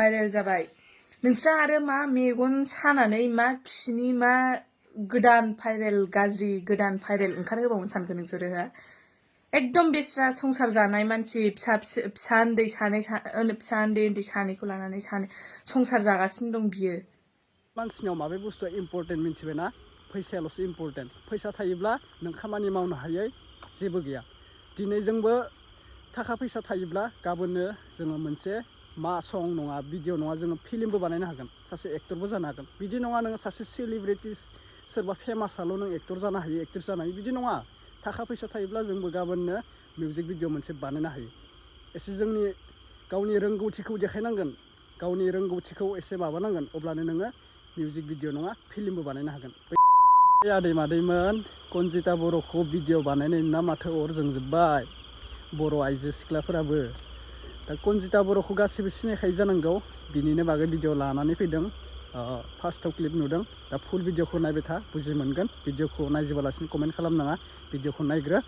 viral जाबाय नोंस्रा आरो मा मेगन सानानै मा खिनि मा गोदान भाइरेल गाज्रि गोदान भाइरेल ओंखारहोबावनो सानखो नोंसोरो हो एकदम बेस्रा संसार जानाय मानसि फिसा उन्दै सानैखौ लानानै संसार जागासिनो दं बियो मानसिनाव माबे बुस्थुआ इम्पर्टेन्ट मिन्थिबायना फैसायाल'सो इम्पर्टेन्ट फैसा थायोब्ला नों खामानि मावनो हायै जेबो गैया दिनै जोंबो थाखा फैसा थायोब्ला गाबोननो जोङो मोनसे मा सं नङा भिडिअ नङा जोङो फिल्मबो बानायनो हागोन सासे एक्टरबो जानो हागोन बिदि नङा नोङो सासे सेलिब्रिटिस सोरबा फेमासाल' नों एक्टर जानो हायो एक्ट्रेस जानो हायो बिदि नङा थाखा फैसा थायोब्ला जोंबो गाबोननो मिउजिक भिडिअ मोनसे बानायनो हायो एसे जोंनि गावनि रोंगौथिखौ देखायनांगोन गावनि रोंगौथिखौ एसे माबानांगोन अब्लानो नोङो मिउजिक भिडिअ नङा फिल्मबो बानायनो हागोन आदै मादैमोन कनजिता बर'खौ भिडिअ बानायनाय ना माथो अर जोंजोब्बाय बर' आइजो सिख्लाफोराबो दा कनजिता बर'खौ गासिबो सिनायखायो जानांगौ बिनिनो बागै भिडिअ लानानै फैदों फार्स्टआव क्लिप नुदों दा फुल भिडिअखौ नायबाय था बुजि मोनगोन भिडिअखौ नायजोबालासिनो कमेन्ट खालामनाङा भिडिअखौ नायग्रो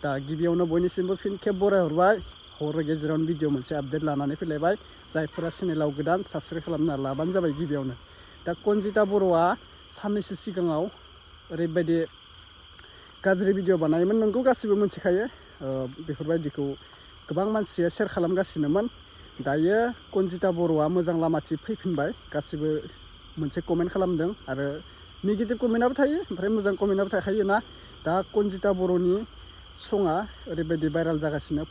दा गिबियावनो बयनिसिमबो फिन खेब बरायहरबाय हर गेजेरावनो भिडिअ मोनसे आपडेट लानानै फैलायबाय जायफोरा चेनेलाव गोदान साबस्क्राइब खालामना लाबानो जाबाय गिबियावनो दा कनजिता बर'आ साननैसो सिगाङाव ओरैबायदि गाज्रि भिडिअ बानायोमोन नोंगौ गासिबो मिथिखायो बेफोरबायदिखौ गोबां मानसिया शेयार खालामगासिनोमोन दायो कनजिता बर'आ मोजां लामाथि फैफिनबाय गासिबो मोनसे कमेन्ट खालामदों आरो नेगेटिभ कमेन्टआबो थायो ओमफ्राय मोजां कमेन्टआबो थाखायो ना दा कनजिता बर'नि सङा ओरैबायदि भाइरेल जागासिनो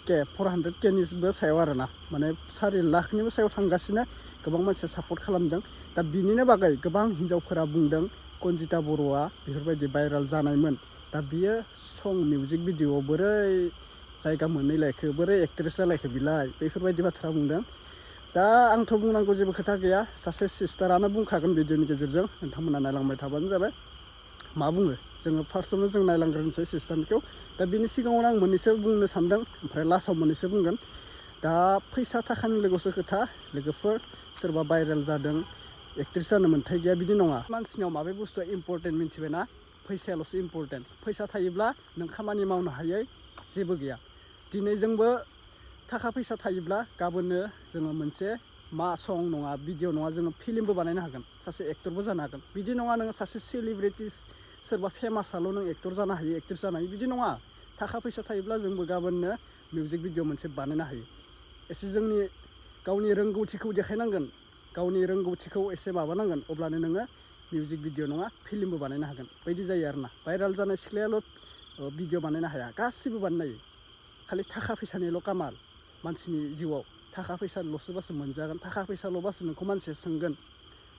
400Kनिबो सायाव आरोना माने 4 लाखनिबो सायाव थांगासिनो गोबां मानसिया सापर्ट खालामदों दा बिनिनो बागै गोबां हिन्जावफोरा बुंदों कनजिता बर'आ बेफोरबायदि भाइरेल जानायमोन दा बियो सं मिउजिक भिडिअआव बोरै जायगा मोनैलायखो बोरै एक्ट्रेस जालायखो बिलाय बेफोरबायदि बाथ्रा बुंदों दा आंथ' बुंनांगौ जेबो खोथा गैया सासे सिस्टारानो बुंखागोन भिडिअनि गेजेरजों नोंथांमोना नायलांबाय थाबानो जाबाय मा बुङो जोङो फार्स्टआवनो जों नायलांग्रोनोसै सिस्टारनिखौ दा बिनि सिगाङावनो आं मोननैसो बुंनो सानदों ओमफ्राय लास्टआव मोननैसो बुंगोन दा फैसा थाखानि लोगोसो खोथा लोगोफोर सोरबा भाइरेल जादों एक्ट्रेस जानो मोन्थाय गैया बिदि नङा मानसिनाव माबे बुस्थुआ इम्पर्टेन्ट मिन्थिबायना फैसायाल'सो इम्पर्टेन्ट फैसा थायोब्ला नों खामानि मावनो हायै जेबो गैया दिनै जोंबो थाखा फैसा थायोब्ला गाबोननो जोङो मोनसे मा सं नङा भिडिअ नङा जोङो फिल्मबो बानायनो हागोन सासे एक्टरबो जानो हागोन बिदि नङा नोङो सासे सेलिब्रिटिस सोरबा फेमासाल' नों एक्टर जानो हायो एक्ट्रेस जानो हायो बिदि नङा थाखा फैसा थायोब्ला जोंबो गाबोननो मिउजिक भिडिअ मोनसे बानायनो हायो एसे जोंनि गावनि रोंगौथिखौ देखायनांगोन गावनि रोंगौथिखौ एसे माबानांगोन अब्लानो नोङो मिउजिक भिडिअ नङा फिल्मबो बानायनो हागोन बायदि जायो आरोना भाइरेल जानाय सिख्लायाल' भिडिअ बानायनो हाया गासिबो बानायनो हायो खालि थाखा फैसानिल' कामाल मानसिनि जिउआव थाखा फैसाल'सोबासो मोनजागोन थाखा फैसाल'बासो नोंखौ मानसिया सोंगोन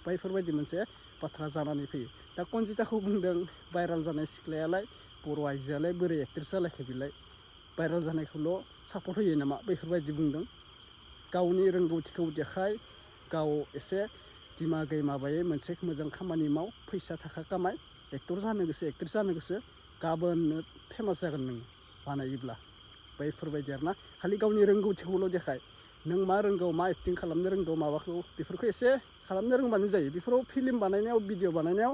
बैफोरबायदि मोनसे बाथ्रा जानानै फैयो दा कनजिताखौ बुंदों भाइरेल जानाय सिख्लायालाय बर' आइजोआलाय बोरै एक्ट्रेस जालायखो बिलाय भाइरेल जानायखौल' सापर्ट होयो नामा बैफोरबायदि बुंदों गावनि रोंगौथिखौ देखाय गाव एसे दिमागै माबायै मोनसे मोजां खामानि माव फैसा थाखा कामाय एक्टर जानो गोसो एक्ट्रेस जानो गोसो गाबोननो फेमास जागोन नों बानायोब्ला बैफोरबायदि आरोना खालि गावनि रोंगौथिखौल' देखाय नों मा रोंगौ मा एक्टिं खालामनो रोंगौ माबाखौ बेफोरखौ एसे खालामनो रोंबानो जायो बेफोराव फिल्म बानायनायाव भिडिअ बानायनायाव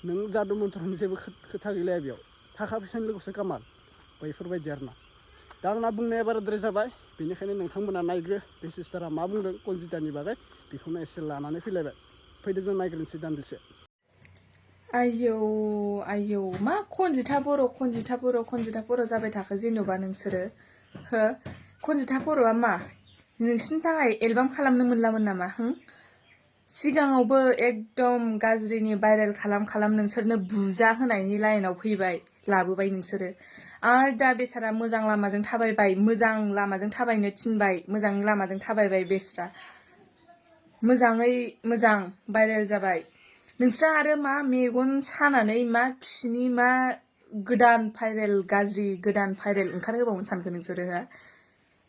नों जादु मन्त्रनि जेबो खोथा गैलाया बेयाव थाखा फैसानि लोगोसे कामाल बैफोरबायदि आरोना दा आंना बुंनाया बाराद्राय जाबाय बेनिखायनो नोंथांमोना नायग्रो बे सिस्टारा मा बुंदों कनजितानि बागै बेखौनो एसे लानानै फैलायबाय फैदो जों नायग्रोनोसै दान्दिसे आयौ मा कनजिता बर' जाबाय थाखो जेन'बा नोंसोरो हो कनजिता बर'आ मा नोंसिनि थाखाय एलबाम खालामनो मोनलामोन नामा सिगाङावबो एकदम गाज्रिनि भाइरेल खालाम नोंसोरनो बुजा होनायनि लाइनाव फैबाय लाबोबाय नोंसोरो आरो दा बेसारा मोजां लामाजों थाबायबाय मोजां लामाजों थाबायनो थिनबाय मोजां लामाजों थाबायबाय बेस्रा मोजाङै मोजां भाइरेल जाबाय नोंस्रा आरो मा मेगन सानानै मा खिनि मा गोदान भाइरेल गाज्रि गोदान भाइरेल ओंखारहोबावनो सानखो नोंसोरो हो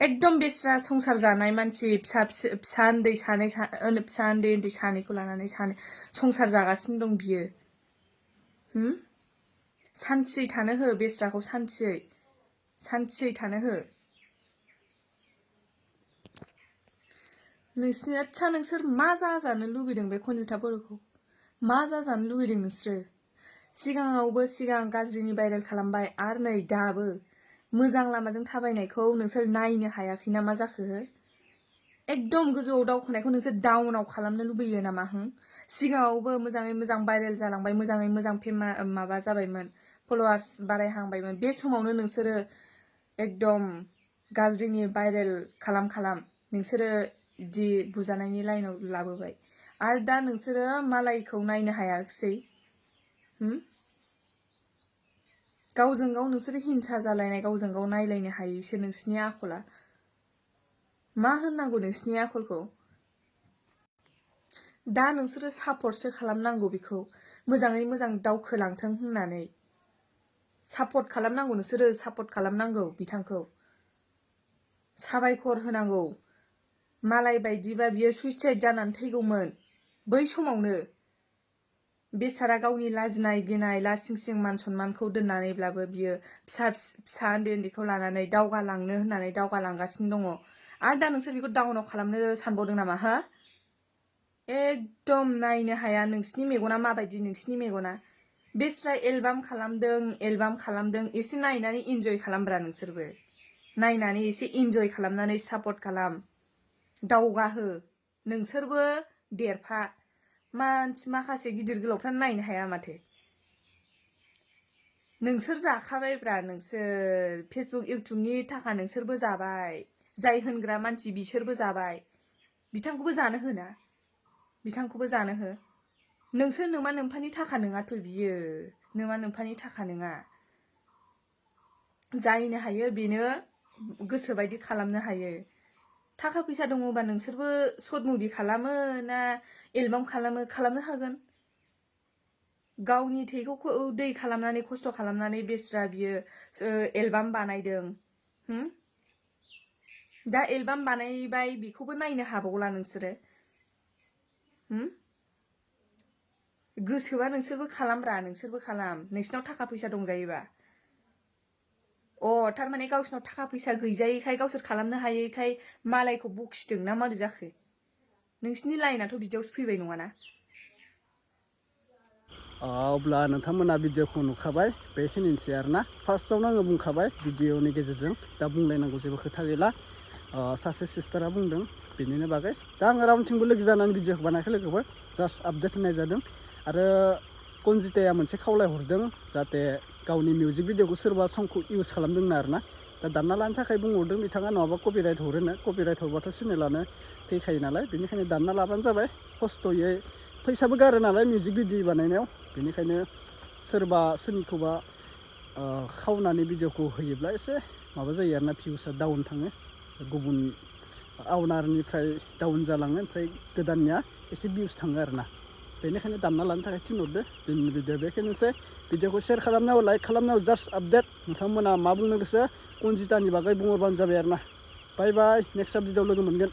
एकदम बेस्रा संसार जानाय मानसि फिसा उन्दै सानैखौ लानानै संसार जागासिनो दं बियो सान्थियै थानो हो बेस्राखौ सान्थियै थानो हो नोंसोर मा जाजानो लुबैदों बे कनजिता बर'खौ मा जाजानो लुबैदों नोंसोरो सिगाङावबो गाज्रिनि भाइरेल खालामबाय आरो नै दाबो मोजां लामाजों थाबायनायखौ नोंसोर नायनो हायाखै ना मा जाखो एकदम गोजौआव दावखोनायखौ नोंसोर डाउनाव खालामनो लुबैयो नामा सिगाङावबो मोजाङै मोजां भाइरेल जालांबाय मोजाङै मोजां माबा जाबायमोन फलोवार्स बारायहांबायमोन बे समावनो नोंसोरो एकदम गाज्रिनि भाइरेल खालाम नोंसोरो इदि बुजानायनि लाइनाव लाबोबाय आरो दा नोंसोरो मालायखौ नायनो हायाखिसै गावजों गाव नोंसोरो हिंसा जालायनाय गावजों गाव नायलायनो हायैसो नोंसिनि आखला मा होननांगौ नोंसिनि आखलखौ दा नोंसोरो सापर्टसो खालामनांगौ बेखौ मोजाङै मोजां दावखोलांथों होननानै सापर्ट खालामनांगौ नोंसोरो सापर्ट खालामनांगौ बिथांखौ साबायखर होनांगौ मालाय बायदिबा बियो सुइसाइड जानानै थैगौमोन बै समावनो बेसारा गावनि लाजिनाय गिनाय लासिंसिं मान सनमानखौ दोननानैब्लाबो बियो फिसा उन्दैखौ लानानै दावगालांनो होननानै दावगालांगासिनो दङ आरो दा नोंसोर बेखौ डाउनाव खालामनो सानबावदों नामा एकदम नायनो हाया नोंसिनि मेगना माबायदि नोंसिनि मेगना बेस्रा एलबाम खालामदों एसे नायनानै इन्जय खालामब्रा नोंसोरबो नायनानै एसे इन्जय खालामनानै सापर्ट खालाम दावगाहो नोंसोरबो देरफा माखासे गिदिर गोलावफ्रा नायनो हाया माथो नोंसोर जाखाबायब्रा नोंसोर फेसबुक इउटुबनि थाखा नोंसोरबो जाबाय जाय होनग्रा मानसि बिसोरबो जाबाय बिथांखौबो जानो होना बिथांखौबो जानो हो नोंसोर नोमा नोम्फानि थाखा नङाथ' बियो नोमा नोम्फानि थाखा नङा जायनो हायो बेनो गोसोबायदि खालामनो हायो थाखा फैसा दङबा नोंसोरबो शर्ट मुभि खालामो ना एलबाम खालामनो हागोन गावनि थैखौ दै खालामनानै खस्थ' खालामनानै बेस्रा बियो एलबाम बानायदों दा एलबाम बानायबाय बेखौबो नायनो हाबावला नोंसोरो गोसोबा नोंसोरबो खालाम नोंसिनाव थाखा फैसा दंजायोबा थारमाने गावसिनाव थाखा फैसा गैजायैखाय गावसोर खालामनो हायैखाय मालायखौ बखिदों ना मारै जाखो नोंसिनि लाइनाथ' बिदियावसो फैबाय नङाना अब्ला नोंथांमोना भिडिअखौ नुखाबाय बेखिनिसै आरोना फार्स्टआवनो आङो बुंखाबाय भिडिअनि गेजेरजों दा बुंलायनांगौ जेबो खोथा गैला सासे सिस्टारा बुंदों बेनिनो बागै दा आङो रावथिंबो लोगो जानानै भिडिअखौ बानायाखै लोगोफोर जास्ट आपडेट होनाय जादों आरो कनजिताया मोनसे खावलायहरदों जाहाथे गावनि मिउजिक भिडिअखौ सोरबा संखौ इउज खालामदोंनो आरोना दा दानना लानो थाखाय बुंहरदों बिथाङा नङाबा कपिराइट हरोनो कपिराइट हरबाथ' चेनेलानो थैखायो नालाय बेनिखायनो दानना लाबानो जाबाय खस्थ'यै फैसाबो गारो नालाय मिउजिक भिडिअ बानायनायाव बेनिखायनो सोरनिखौबा खावनानै भिडिअखौ होयोब्ला एसे माबा जायो आरोना भिउसआ डाउन थाङो गुबुन आवनारनिफ्राय डाउन जालाङो ओमफ्राय गोदाननिया एसे भिउस थाङो आरोना बेनिखायनो दामना लानो थाखाय थिनहरदो दिनैनि भिडिअ बेखिनिसै भिडिअखौ शेयार खालामनायाव लाइक खालामनायाव जास्ट आपडेट नोंथांमोना मा बुंनो गोसो कनजितानि बागै बुंहरबानो जाबाय आरोना बाय बाय नेक्स्ट भिडिअ लोगो मोनगोन